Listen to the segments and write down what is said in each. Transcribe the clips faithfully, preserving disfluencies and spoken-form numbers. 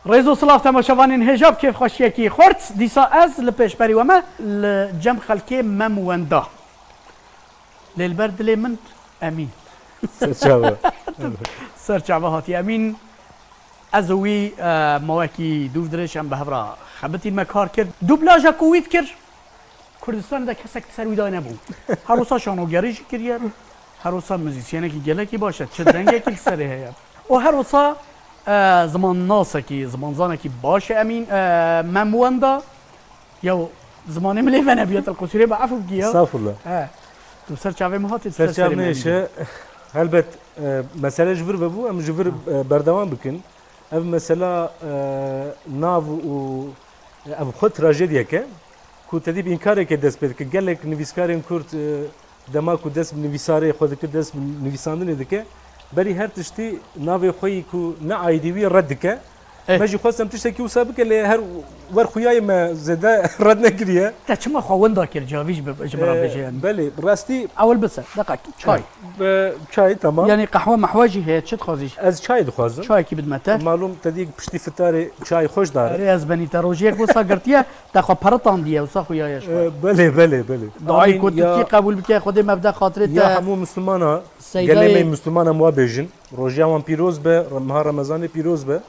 Rêz û silav temaşevanên hêja, bi kêfxweşiyekî xurt, dîsa ez li pêşberî we me li cem xelkê Mem Wenda. Lê li ber dilê min Emîn. Serçava. Serçava hatiye Emîn. Ez û wî, e, mawekî dûv dirêj em bi hev re xebitîn, me kar kir. Dublaja ku wî dikir, Kurdistanê de kesek li ser wî dayê nebû. Her wisa şanogerî jî kiriye. Her wisa muzîsyenekî gelekî baş e. Çi dengekî li serê heye. Û her wisa, e, zimannasekî, zimanzanekî baş e Emîn, e, Mem Wenda. Yew zimanê min lê venebiye, te li qusûrê be efû bikî ya. Estağfurullah. He. Tu ser çavê min hatî, tu ser Serçav serê min nêşe, helbet, e, mesele ji vir vebû, em ji vir, e, berdewam bikin. Ev mesela, e, nav û, e, ev xwe trajediyek e ku te dî bi înkarekê dest pê dike. Gelek nivîskarên Kurd, e, dema ku dest bi nivîsarê xwe dike, dest bi nivîsandinê dike, berî her tiştî navê xwe yî ku ne aîdî wî red dike. Eh. Me jî xwest em tiştekî wisa bike, lê her wer xuyayê me zêde red nekiriye. Te çima xwe winda kir, cavî ji, ji min re bêje yanî? Belê, bi rastî. Ewil bise, deqek, çay. Bi çay, tamam. Yanî qehwe mehwe jî heye, çi dixwazî? Ez çay dixwazim. Çayekî bidime te. Malûm te dî piştî fitarê çay xweş dare. Erê, ez benî te rojiyek wisa girtiye, te xwe peritandiye, wisa xuyaye ji xwe. Ee, belê, belê, belê. Duayê ku tu dikî qebûl bike, Xwedê me bide xatirê te. Ya hemû Mislimana, gelê me Misliman em wa bêjin. Rojiya wan pîroz be, meha Remezanê pîroz be.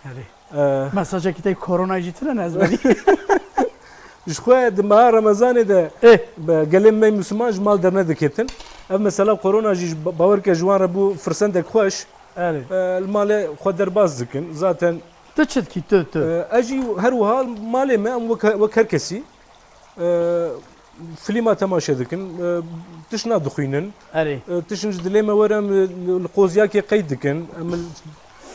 Erê. Ee. Mesajekî te koronayê jî tune ne ez berî. Ji xwe di meha Remezanê de, eh, be, gelê me Misliman ji mal dernediketin. Ev mesela korona jî ji ba-, bawer ke ji wan re bû firsendek xweş. Erê. Ee, li malê xwe derbas dikin. Zaten tu çi dikî, tu, tu? Ee, ez jî her wiha malê me, em wek, wek her kesî. Ee, Filma temaşe dikin, e, tişna dixwînin. Erê. E, tiştin ji dilê me were, em, e, li qoziyakê qeyd dikin. Em li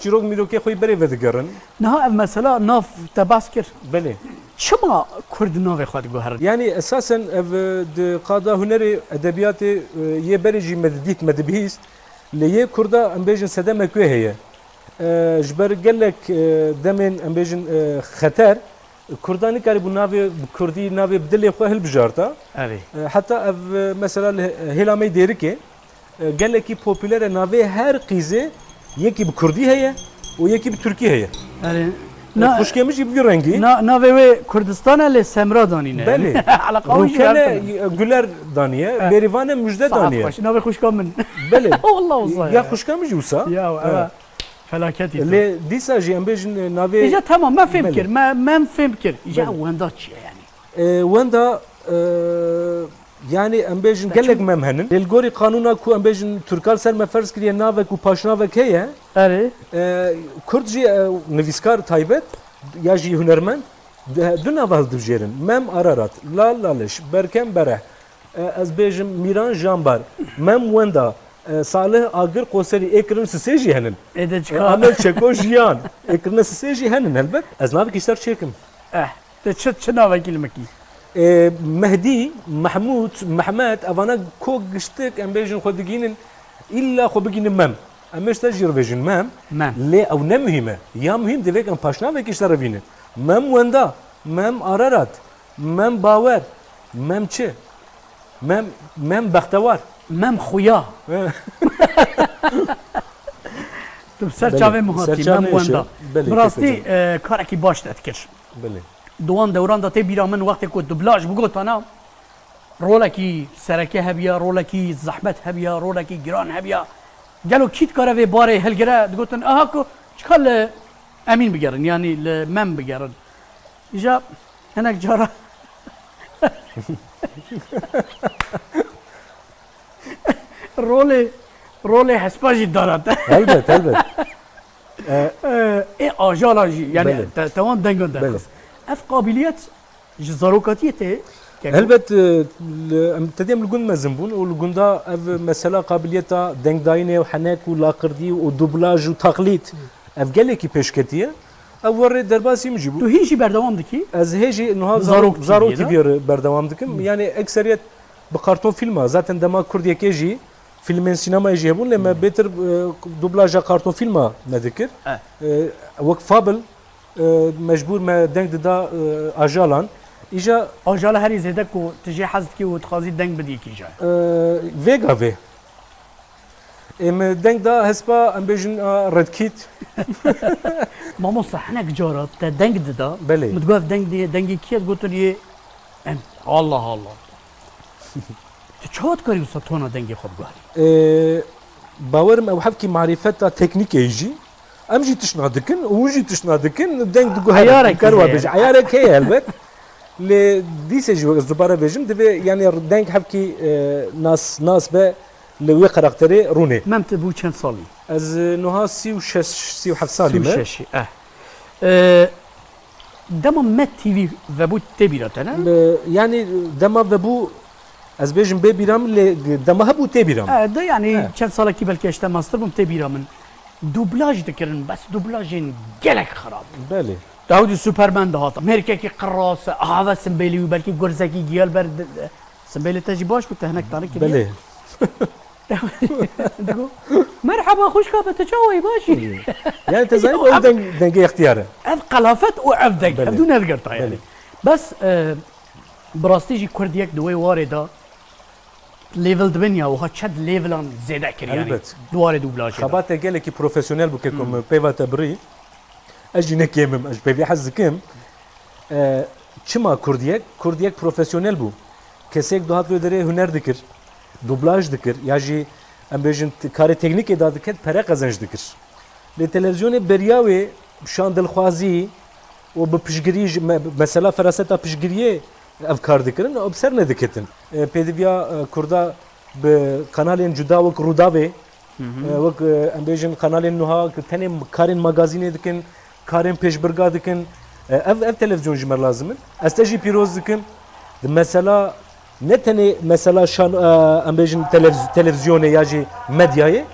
çîrok mîrokê xwe yî berê vedigerin. Niha ev mesela nav te behs kir. Belê. Çima Kurd navê xwe diguherin? Yanî esasen ev, e, di qada hunerê, edebiyatê, e, yê berê jî me didît, me dibihîst. Lê yê Kurda em bêjin sedemek wê heye. E, ji ber gelek, e, demên em bêjin, e, xeter, Kurda nikarîbû navê bi kurdî, navê bi dilê xwe hilbijarta. Erê. E, heta ev, e, mesela li Hêla me yê Dêrikê, e, gelekî popûler e, navê her qîzê yekî bi kurdî heye û yekî bi tirkî heye. Erê. E, xwişkê min jî bi vî rengî. Na-, navê wê Kurdistan e, lê Semra danîne. Belê. Eleqa wî jî Rûken e, her tane. E, Guler daniye, e. Bêrîvan e, Mujde daniye. Saet xweş. Navê xwişka min. Belê. Wallah wisa ya. Ya xwişka min jî wisa. Ya, e. Felaketî tu. Lê dîsa jî em bêjin, e, navê. Îja tamam, me fêm kir, me, me em fêm kir. Îja wenda çi ye yanî? E, wenda, e, yanî em bêjin gelek mem henin. Lê li gorî qanûna ku em bêjin Turkal ser me ferz kiriye navek û paşnavek heye. Erê. E, Kurd jî, e, nivîskar taybet ya jî hunermend, du, du nava hildibijêrin. Mem Ararat, Lal Laliş, Berkem Bereh. E, ez bêjim Mîran Jambar, Mem Wenda, e, Salih Agir Qoserî, ê kirin sisê jî henin. Ê de çika? E, Amed Çeko Jiyan, ê kirine sisê jî henin helbet. Ez navekî ji te re çêkim. Eh, te çi, çi navekî li min kî? E, Mehdî, Mehmûd, Mehmet, evana ko giştik em bêjin xwe digînin, îlla xwe bigînin Mem. Em ê ji te jî re bêjin Mem. Mem. Lê ew ne muhîm e. Ya muhîm divêk em paşnavekî ji te re bînin. Mem Wenda, Mem Ararat, Mem Bawer, Mem çi? Mem, Mem Bextewar. Mem Xuya. He. Tu bi ser çavê min hatî, Mem Wenda. Belê, belê, kêfê. Bi rastî, e, karekî baş te dikir. Belê. Di wan dewran de tê bîra min wextê ku dublaj bigotana, rolekî sereke hebiya, rolekî zehmet hebiya, rolekî giran hebiya. Gelo kî dikare vê barê hilgire, digotin, aha ku çika li Emîn bigerin, yanî li Mem bigerin. Îja hinek cara rolê, rolê hespa jî dara te. Helbet, helbet. E, ê ajala jî, yanî te, te wan dengan derxist. Ev qabiliyet ji zarokatiyê tê, keko? Helbet, e, li, em, te dî em li gund mezin bûn û li gunda ev mesela qabiliyeta dengdayînê û henek û laqirdî û dublaj û taqlîd, ev gelekî pêş ketiye. Ev werê derbasî min jî bû. Tu hîn jî berdewam dikî? Ez hê jî niha Zarok Zarok T V'yê de? T V'yê re berdewam dikim. Hmm. Yanî ekseriyet bi karton fîlma, zaten dema Kurd yekê jî fîlmên sînemayê jî hebûn, lê me bêtir, e, dublaja karton fîlma me dikir. Eh. E, wek Fable, e, mecbûr me deng dida, e, ajalan. Îja Ajala herî zêde ku tu jê hez dikî û dixwazî deng bidî kîjan e? E, vê gavê. Ê min deng da hespa, em bêjin, a, Red Kit. Mamosta, hinek cara te deng dida. Belê. Min digot, ev deng diye, dengê kî ye? Digotin yê em. Allah Allah. Tu çawa dikarî wisa tona dengê xwe biguherî? Ê, bawerim ew hevkî marîfeta teknîkê jî. Em jî tiştna dikin û hûn jî tiştna dikin, deng diguherin. Eyarek Dikar wa heye. Bêje. Eyarek heye helbet. Lê dîse jî wek ez dubare bêjim, divê, yanî, deng hevkî, e, nas, nas be li wê karakterê rûnê. Mem, tu bû çend salî? Ez, e, nuha sî û şeş, sî û heft salî me. Sî û şeş, eh. E, dema Med T V vebû tê bîra te, ne? E, yanî dema vebû, ez bêjim bê bîra min, lê dema hebû tê bîra min. E, de yanî He. çend salekî belkî ez te mastir bûm, tê bîra min. Dublaj dikirin, bes dublajên gelek xirab. Belê. Dawidî Superman dihata. Mêrkekî qirase, ahave simbêlî wî, belkî gurzekî giya li ber di-, di-, simbêlê te jî baş bû, te hinek tanî kiriye. Belê. Digo, merheba xwişka, be tu çawa yî, baş î? Yani te zanî Ya, ew ev- deng, dengê extiyar e. Ev qelafet û ev deng, Belê. ev du nedigirta yani. Belê. Bes, e, bi rastî jî kurdiyek di wê warê de level dibin ya, wiha çend levelan zêde kir yani. Elbet. Di warê dublajê de. Xebate gelekî profesyonel bû, ke ku min peyva te birî. Ez jî ne kêm im, ez ji peyvê hez dikim. E, çima kurdiyek? Kurdiyek profesyonel bû. Kesek dihat wê derê huner dikir, dublaj dikir, ya jî em bêjin t-, karê teknîkê da diket, pere qezenc dikir. Lê televîzyonê beriya wê bi şan dilxwazî û bi piştgirî ji me-, mesela feraseta piştgiriyê ev kar dikirin, ew bi ser nediketin. E, pêdiviya, e, kurda bi kanalên cuda wek Rûdawê, e, wek, e, em bêjin kanalên nuha ku tenê karên magazînê dikin, karên pêşbirga dikin. E, ev, ev televîzyon ji me lazim in. Ez te jî pîroz dikim. Di mesela, ne tenê mesela şan-, e, em bêjin televiz-, televîzyonê ya jî medyayê.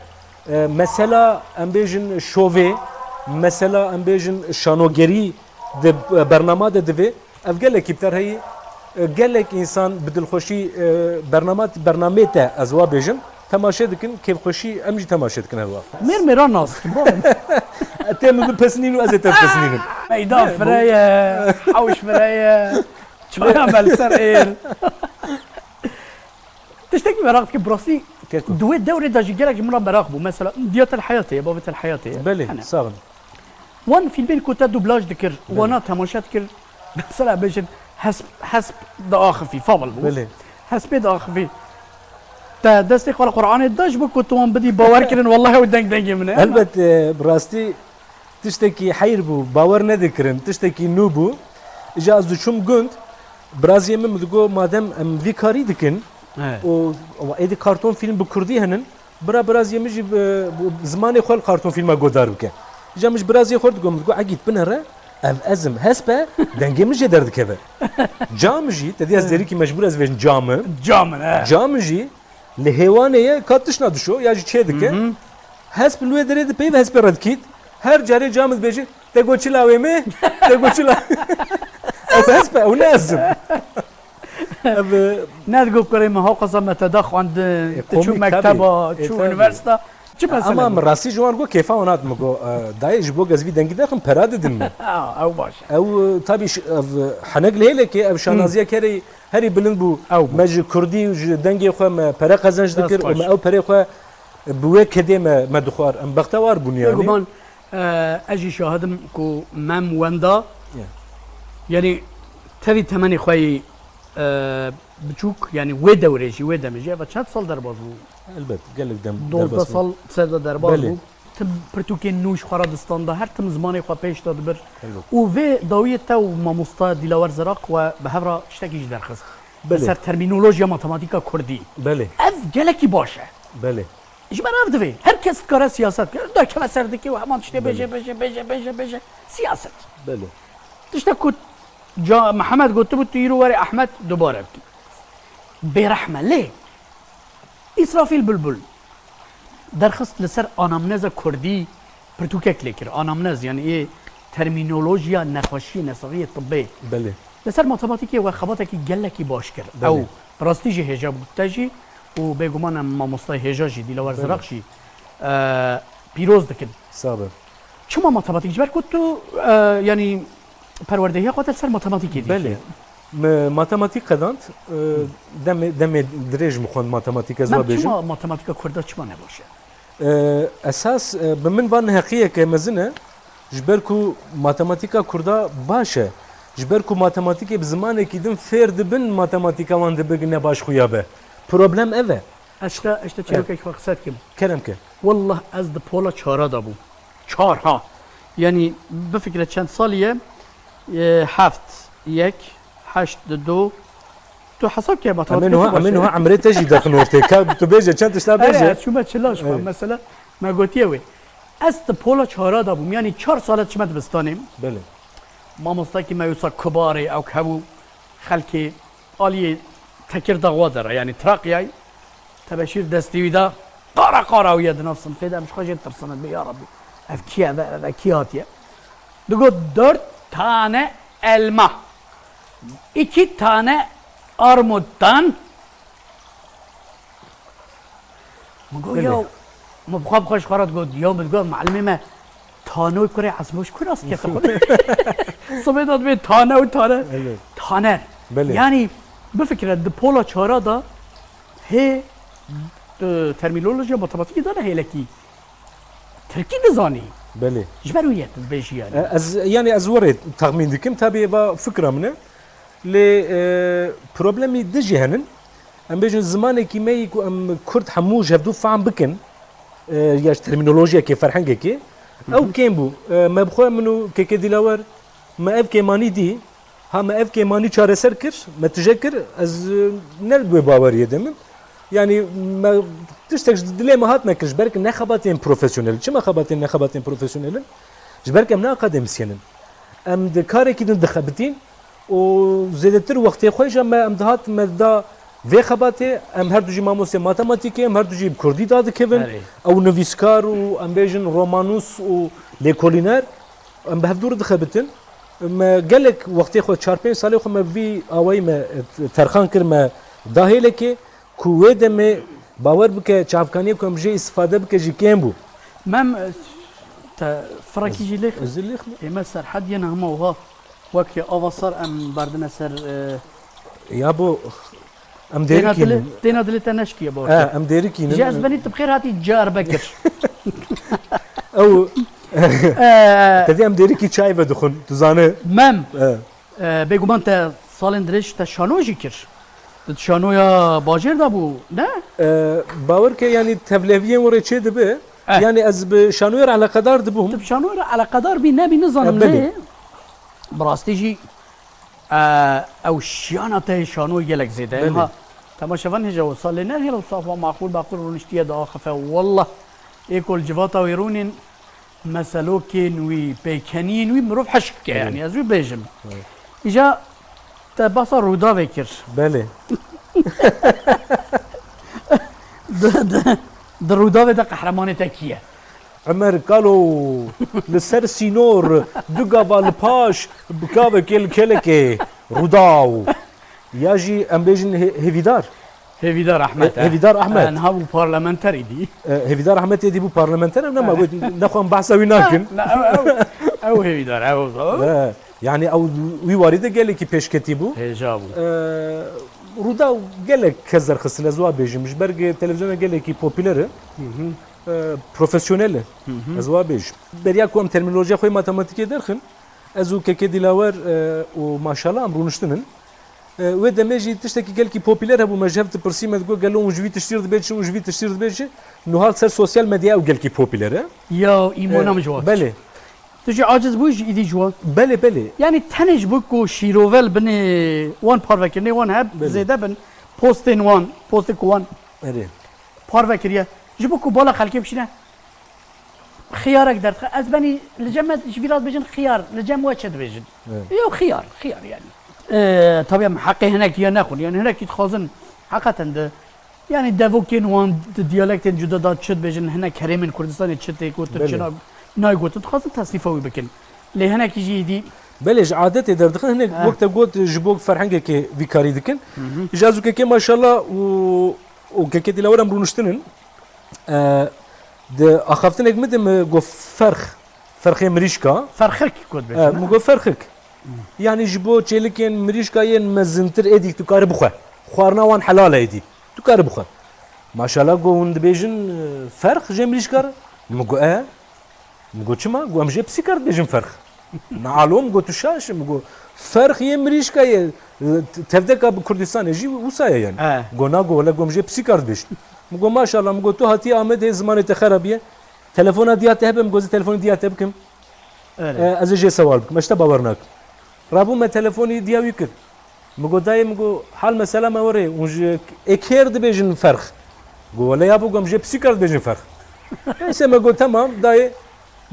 E, mesela em bêjin şovê, mesela em bêjin şanogerî di, e, bernama de divê. Ev gelekî bi ter heyî, e, gelek însan bi dilxweşî, e, bernama, bernameyê te, ez wa bêjim, temaşe dikin, kêfxweşî em jî temaşe dikin her wext. Mêr mêran nas dikim, bavê. Tê min bipesnîn û ez ê te bipesnînim. Meydan Ne, fireye, hewş fireye, çaya me li ser êr. Tiştekî meraq dikim, bi rastî Keko. di wê dewrê de jî gelek ji min re meraq bû. Mesela, diya te li heyatê ye, bavê te li heyatê ye. Belê, Hene. sax in. Wan fîlmên ku te dublaj dikir, wana temaşe dikir, mesela bêjin hesp, hesp diaxifî, fabel bû. Belê. Hespê diaxifî. Te destê xwe li Qur'anê da ji bo ku tu wan bidî bawer kirin, wellahî ew deng dengê min e. Elbet, e, bi rastî tiştekî heyr bû, bawer nedikirin, tiştekî nû bû. Îca ez diçûm gund, biraziyê min min digot, madem em vî karî dikin, Evet. û, û êdî karton fîlm bi kurdî henin, bira biraziyê min jî bi, bi zimanê xwe li karton fîlma guhdar bike. Îca min ji biraziyê xwe digot, min digot, Egît, binere, ev ez im, hesp e, dengê min jê derdikeve. Ca min jî, te dî ez derîkî mecbûr ez vêjim ca min. Ca min, he. Ca min jî li hêwanê ye, ka tişna dişo, ya jî çê dike. Hesp li wê derê dipeyve hespê redkît. Her carê ca min dibêje, te got çi lawê me? Te got çi la-, ew hesp e, ew ne ez im. Ev, e, Ne digo kurê min hewqasa me te da xwendin, E, tu çû komîk mekteba, tabii. E, çû tabii. Unîversîta. Çi mesele? Ama Bû? min rastî ji wan got, kêfa wan hat, min got, e, dayê ji bo ez vî dengî derxim, pera didin min. Ha, ew baş e. Ew, e, tabii ş-, ev, e, henek li hêlekê, ev şanaziyek herî, herî bilind bû. Ew bû. Me ji kurdî û ji dengê xwe me pere qezenc Dest dikir û xweş. Me ew perê xwe bi wê kedê me, me dixwar. Em bextewar bûn yani. Bêguman, e, ez jî şahidim ku Mem wenda, Ya. yani tevî temenê xwe yî, e, biçûk, yani wê dewrê jî, wê demê jî, eva çend sal derbas bû? Elbet, gelek dem Dozdeh derbas bû. sal ser de derbas Belê. Bû. Tim pirtûkên nû ji xwe re distanda, her tim zimanê xwe pêş de dibir. Elbet. Û vê dawiyê te û mamosta Dilawer Ziraq we bi hev re tiştekî jî derxist. Belê. Li ser termînolojiya matematîka kurdî. Belê, Ev gelekî baş e. belê. Ji ber ev divê her kes dikare siyaset bike. Dakeve ser dikê û heman tiştê Belê. bêje, bêje, bêje, bêje, bêje. Siyaset. Belê. Tiştek ku ca Mihemed gotibû, tu îro werê Ehmed dubare bikî. Bêrehme lê. Îsrafîl Bulbul derxist li ser anamneza kurdî pirtûkek lê kir. Anamnez, yani ê termînolojiya nexweşiyê, nesaxiyê tibbê. Belê. Li ser matematîkê we xebatekî gelekî baş kir. Belê. Ew bi rastî jî hêja bû te jî û bêguman em mamostayê hêja jî, Dîlawer Belê. Ziraq jî, e, pîroz dikin. Sabe. Çima matematîk? Ji ber ku tu, e, yanî perwerdehiya xwe te li ser matematîkê dîtiye. Belê. Me matematîk qedand, e, demê, demê dirêj min xwend matematîk, ez Mem, wa bêjim. Çima matematîka kurda çima ne baş e? E, esas, e, bi min van neheqiyeke mezin e, ji ber ku matematîka kurda baş e. Ji ber ku matematîkê bi zimanekî din fêr dibin, matematîka wan dibe ne baş xuya be. Problem ev e. Ez te, ez te çîrokek xwe qise dikim. Kerem ke. Wallah ez di pola çara de bûm. Çar ha. Yanî bifikire çend salî ye? E, heft, yek, heşt, du. Tu hesab ke Em ê matematîka niha, tu em ê baş e. Niha emrê te jî dexin ortê. Ka tu bêje, çend tişta Erê, bêje. ez çûme çila ji xwe. Evet. Mesela me gotiye wê. Ez di pola çara de bûm. Yanî çar sale çime dibistanê. Belê. Mamostakî me wisa kubarê ew hebû xelkê aliyê Tekir daxwa dere, yanî Trakyayê. Tebeşîr destî wî da qara qara wî ye di nav sinfê de, em ji xwe jê ditirsin, bê ya Rabbî. Ev kî ye, ev, ev, ev kî hatiye? Digot dört tane elma. İki tane armuttan. Min got, Belê. Ya, min bi xwe bi xwe ji xwe re digot, ya, min digot, muallimê me tanoy kurê esmoş ku rast kete xwe. Sibê de dibê tane û tane. Evet. Taner. Belê. Yanî, bifikire, di pola çara da hê, e, termînolojiya matematîkê de ne hêlekî tirkî dizanî. Belê. Ji ber wî yê tu dibêjî yanî. E, ez, yanî ez werê texmîn dikim, tabî eva fikra min e. Lê, e, problemî din jî henin. Em bêjin zimanekî me yî ku em kurd hemû ji hevdû fehm bikin, e, ya ji termînolojiyekê, ferhengekê, ew kêm bû. E, me bi xwe, min û Keke Dîlawer, me ev kêmanî dî, ha me ev kêmanî çareser kir, me tije kir, ez, e, ne li wê baweriyê de me. Yanî me tiştek ji dilê me hat nekir, ji ber ku ne xebatên profesyonel. Çima xebatên, ne xebatên profesyonel in? Ji ber ku em ne akademîsyen in. Em di karekî din dixebitîn û zêdetir wextê xwe jî me, em dihat me da vê xebatê, em her du jî mamostê matematîkê, em her du jî bi kurdî dadikevin. Erê. Ew nivîskar û em bêjin romanûs û lêkolîner, em bi hevdû re dixebitin. Me gelek wextê xwe, çar pênc salê xwe me bi vî awayî me, e, terxan kir, me da hêlekê. Ku wê demê, bawer bike, çavkaniyê ku em jê îstifade bike jî kêm bû. Mem, e, te firekî jî lêx. Ez lêx me. Ê me Serhed yên hema wiha wekî ava sar em berdine ser, e, Ya bo, em têna dêrikî dilê, ne? Têna dilê te neşkiye bor. E, em dêrikî ne? Ji ez benî tu bi xêr hatî car bekir. Ew, E, tevî em dêrikî çay vedixwin, tu zane. Mem. E. E, bêguman te salên dirêj te şano jî kir. Tu di şanoya bajêr de bû, ne? E, bawer ke, yanî tevleviyên were çê dibe. Eh. Yanî ez bi şanoyê re eleqedar dibûm. Tu bi şanoyê re eleqedar bî, nebî, nizanim, E, belê. Lê bi rastî jî, e, ew şiyana te şanoyê gelek zêde. Belê. Ha, temaşevan hêja wisa lê ne hêla wisa xwe maqûl baqûl rûniştiye diaxife. Wallah, ê ku li civata wî rûnên, meselokên wî, pêkeniyên wî mirov hişk dike, Evet. Yanî ez wî bêjim. Evet. Îja te basa Rûdawê kir. Belê. Di, di, di Rûdawê de qehremanê te kî ye? Emer Kalo, li ser sînor, du gava li paş, bi gavekê li kelekê, Rûdaw. Ya jî em bêjin Hê-, Hêvîdar. Hêvîdar Ehmed, Hê-, eh. Hêvîdar Ehmed. Eh, niha bû parlamenter îdî. Eh, Hêvîdar Ehmed êdî bû parlamenter, em nema Eh. got, nexwe em behsa wî nakin. Ne, ew, ew, ew Hêvîdar, ew, ew. Eh, yanî ew wî warî de gelekî pêşketî bû. Hêja bû. Eh, Rûdaw gelek kes derxistin, ez wa bêjim. Ji ber ku televizyona gelekî popüler e. Hı hı. Eh, profesyonel e. Hı hı. Ez wa bêjim. Beriya ku em termînolojiya xwe yê matematîkê derxin, ez û Keke Dîlawer, eh, û maşallah em rûniştin in. E, wê demê jî tiştekî gelkî popîler hebû, me ji hev dipirsî, me digot, gelo hûn ji vî tiştî re dibê çi, hûn ji vî tiştî re dibê çi? Niha li ser sosyal medyayê ew gelkî popîler e. Ya, îmana E, min ji wan belê. Tu jî aciz bû ji îdî ji wan. Belê, belê. Yanî tenê ji bo ku şîrove li binê wan parvekirinê wan heb Belê. Zêde bin, postên wan, postê ku wan Erê. Parve kiriye. Ji bo ku bala xelkê bişîne. Xiyarek derdixe. Ez benî li cem me ji vî re dibêjin xiyar. Li cem we çi dibêjin? Evet. Yo, xiyar, xiyar yani. Ee, tabii em heqê hinekî ya nexwin. Yani hinekî dixwazin heqeten de, yani devokên wan di diyalektên cuda da çi dibêjin, hinek herêmên Kurdistanê çi tê gotin, Belê. çi na-, nayê gotin, dixwazin tesnîfa wî bikin. Lê hinekî jî îdî Belê, ji adetê derdixin, hinek Eh. wek te got, ji bo ferhengekê vî karî dikin. Hı hı. Ji ez û kekê maşallah û, û kekê Dîlawer em rûniştin in. E, di axaftinek min de min got ferx, ferxê mirîşka. Ferxik got E, bêjin, min ha? got ferxik. Hı. Yanî ji bo çêlikên mirîşka yên mezintir êdî tu karî bixwe. Xwarina wan helal e êdî. Tu karî bixwe. Maşallah, go hûn dibêjin, e, ferx jê mirîşka re? Min go, e. Min go, çima? Go, em jê pisîka re dibêjin ferx. Na alo, min go, tu şaş î. Min go, ferx yê mirîşka ye. Tevdeka bi Kurdistanê jî wisa ye yani. He. Go, na, go, wele, go, em jê pisîka re dibêjin. Min go, maşallah, min go, tu hatiye Amedê, zimanê te xerab ye. Telefona diya te hebe? Min go, zî telefonê diya te bikim. Öyle. E, ez ê jê sewal bikim. Ez te bawer nakim. Rabû me telefonî diya wî kir. Min go, dayê, min go, hal mesela me were, hûn ji ê kêr dibêjin ferx. Go, wele ya bo, go, em jê pisîka re dibêjin ferx. Neyse, me go, temam, dayê,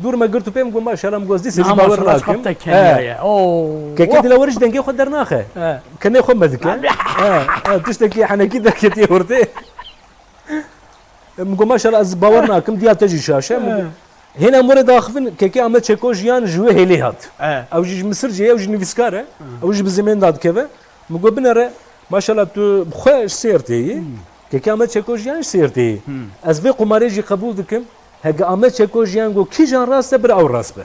dûr me girt û pê, min go, maşallah, min go, ez dîsa jî bawer nakim. Niha maşallah, hep te keniyaye. Oo. Kekê dila were jî dengê xwe dernaxe. He. Kenê xwe me dike. He, he, tiştekî henekî derketiye ortê. Min go, maşallah, ez bawer nakim, diya te jî şaş e. Min go, hêna em were daxivin, Kekê Amed Çeko Jiyan ji wê hêlê hat. He. Ew jî ji Misircê ye, ew jî nivîskar e. Ew jî bi zimên dadikeve. Min go, binere, maşallah, tu bi xwe ji Sêrtê yî. Kekê Amed Çeko Jiyan ji Sêrtê yî. Ez vê qumarê jî qebûl dikim. Heke Amed Çeko Jiyan go, kîjan rast e, bira ew rast be.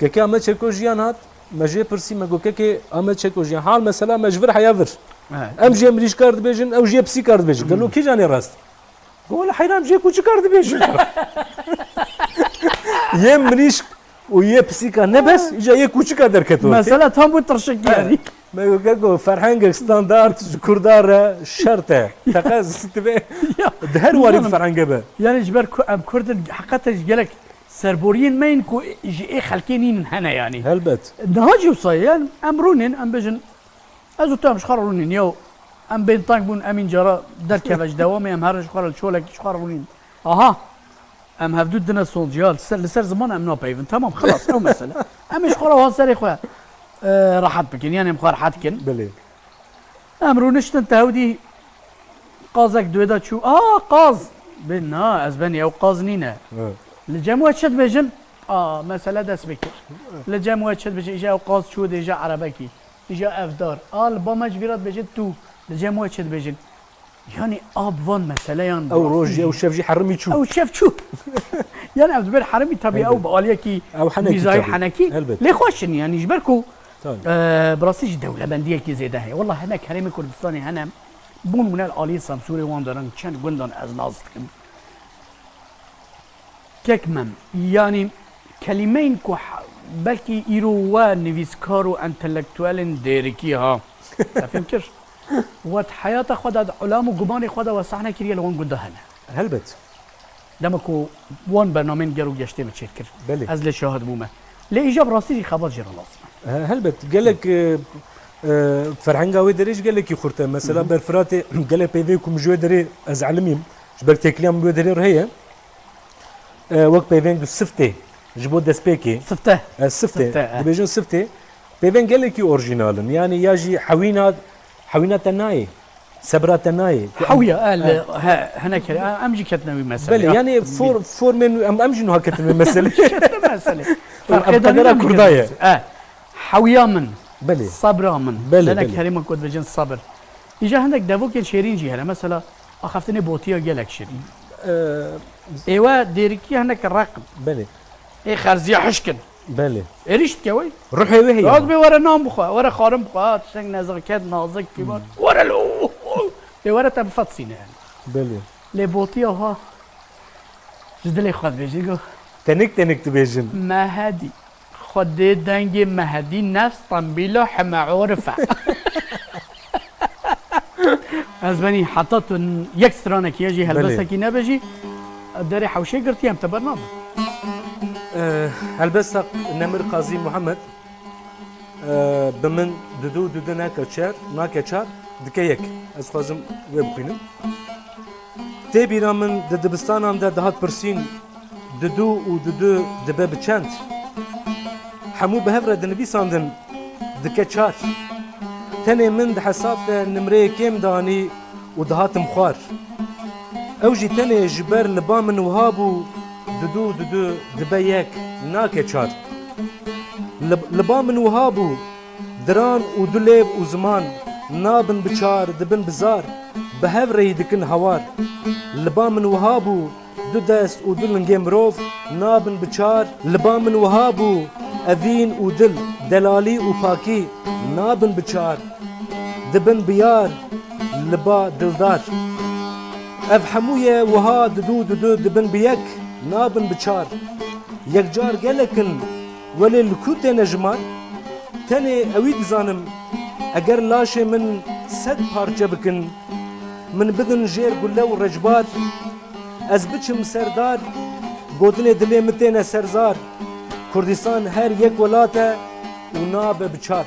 Kekê Amed Çeko Jiyan hat, me jê pirsî, me go, Kekê Amed Çeko Jiyan, hal mesela me ji vir heya vir. He. Em jê mirîşkar dibêjin, ew jê pisîkar dibêjin. Gelo kîjan ê rast? Go, wele heyran, jê kûçikar dibêjin. Yê mirîşk û yê pisîka ne bes, îca yê kûçika derket ortê. Mesela tam bu tirşik yani. Me go, Keko, ferhengek standart ji Kurda re şert e. Teqez dibe. Ya, di her warî bi ferhenge be. Yani ji ber ku em Kurd in, heqeten ji gelek serboriyên me yên ku ji ê xelkê nînin hene yani. Helbet. Niha jî wisa ye, yani em rûnin, em bêjin, ez û tu em ji xwe re rûnin, yew, em bên teng bûn, em încara derkeve ji dewamê, em herin ji xwe re li çolekî ji xwe re rûnin. Aha, em hevdû dine sonciya, li ser, li ser ziman em napeyivin. Temam, xilas, ew mesele. Em ê ji xwe re wan serê xwe, e, rehet bikin, yani em xwe rehet kin. Belê. Em rûniştin, te hewdî qazek di wê de çû. A, qaz! Bê na, ez benî, ew qaz nîne. Evet. Li cem we çi dibêjin? A, mesele dest pê kir. Li cem we çi dibêjin? Îja ew qaz çû dêje erebekî. Îja ev dar. A, li ba me ji vî re dibêjin tu. Li cem we çi dibêjin? Yani a bi van meseleyan bi Ew roj, rastî ew jî şev jî herimî çû. Ew şev çû. Yani ev dibêr herimî, tabii, Elbet. ew bi aliyekî Ew henekî mîzayî tabii. henekî. Elbet. Lê xweş in, yani ji ber ku Tabii. Ee, bi rastî jî dewlemendiyekî zêde heye. Wela hinek herêmê Kurdistanê hene, bûn wine li aliyê Semsûrê wan derin, çend gundan ez nas dikim. Kek Mem, yanî kelîmeyên ku he-, belkî îro we nivîskar û entelektuelên dêrikî ha, te fêm kir? We di heyata xwe de, di ulam û gumanê xwe de we sahne kiriye li wan gunda hene. Helbet. Dema ku wan bernameyên ger û geştê min çêdikir. Belê. Ez lê şahid bûme. Lê îja bi rastî jî xebat jê re lazim e. He, helbet. Gelek, e, e, ferhenga wê derê jî gelekî xurt e. Mesela Hı hı. Berfiratê gelek peyvê ku min ji wê derê ez elimîm, ji ber têkiliya min bi wê derê re heye. E, wek peyvên ku siftê, ji bo destpêkê. Sifte. E, siftê. Sifte, e. Dibêjin siftê. Peyvên gelekî orjînal in. Yani ya jî hewîna, hewîna te nayê. Sebra te nayê. Ku em Hewya, e, li, he, hinek here, em jî ketine wî meselê. Belê, Ya. yani for-, formên em, em jî nuha ketin wê meselê. Ketine meselê. Ev Ferqê de qedera nîne Kurda ye. E, hewya min, Belê. sebra min. Belê, Hinek belê. herêma ku dibêjin sebir. Îja hinek devokên şêrîn jî hene. Mesela, axaftinê botiya gelek şêrîn. E, Êwe dêrikî hinek req in. Belê. Ê xerziya hişk in. Belê. Êrîş dike wey. Ruhê wê heye. Ya dibê were nan bixwe, were xwarin bixwe, ha, tiştek nezaket, nazik, kibar. Hmm. Were lo. Ê were te bifetsîne yani. Belê. Lê botiya ha ji dilê xwe dibêjin go. Tenik tenik dibêjin. Mehedî. Xwedê dengê Mehedî nefs tembîla heme orif e. Ez benî heta tu n-, yek stranekî ya jî Belê. helbestekî nebêjî, derê hewşê girtî em te bernabin. Eh, helbesta Nemir Qazî Muhammed, eh, bi min dudu dudu nake çer, nake çar, dike yek. Ez xwazim wê bixwînim. Tê bîra min di dibistanan de dihat pirsîn, dudu û dudu dibe bi çend? Hemû bi hev re dinivîsandin, dike çar. Tenê min di hesab de nimreyê kêm danî û dihatim xwar. Ew jî tenê ji ber li ba min wiha bû, dudu dudu dibe yek, nake çar. Li, li ba min wiha bû, diran û du lêv û ziman nabin bi çar, dibin bi zar, bi hev reyî dikin hawar. Li ba min wiha bû, du dest û du lingê mirov nabin bi çar. Li ba min wiha bû, evîn û dil, delalî û pakî nabin bi çar, dibin bi yar, li ba dildar. Ev hemû ye wiha didu didu dibin bi yek, nabin bi çar. Yekcar gelek in, welê li ku têne jimar? Tenê ewî dizanim, eger laşê min sed parçe bikin, min bidin jêr gule û recbar, ez biçim serdar, gotinê dilê min têne serzar. Kurdistan her yek welat e û nabe bi çar.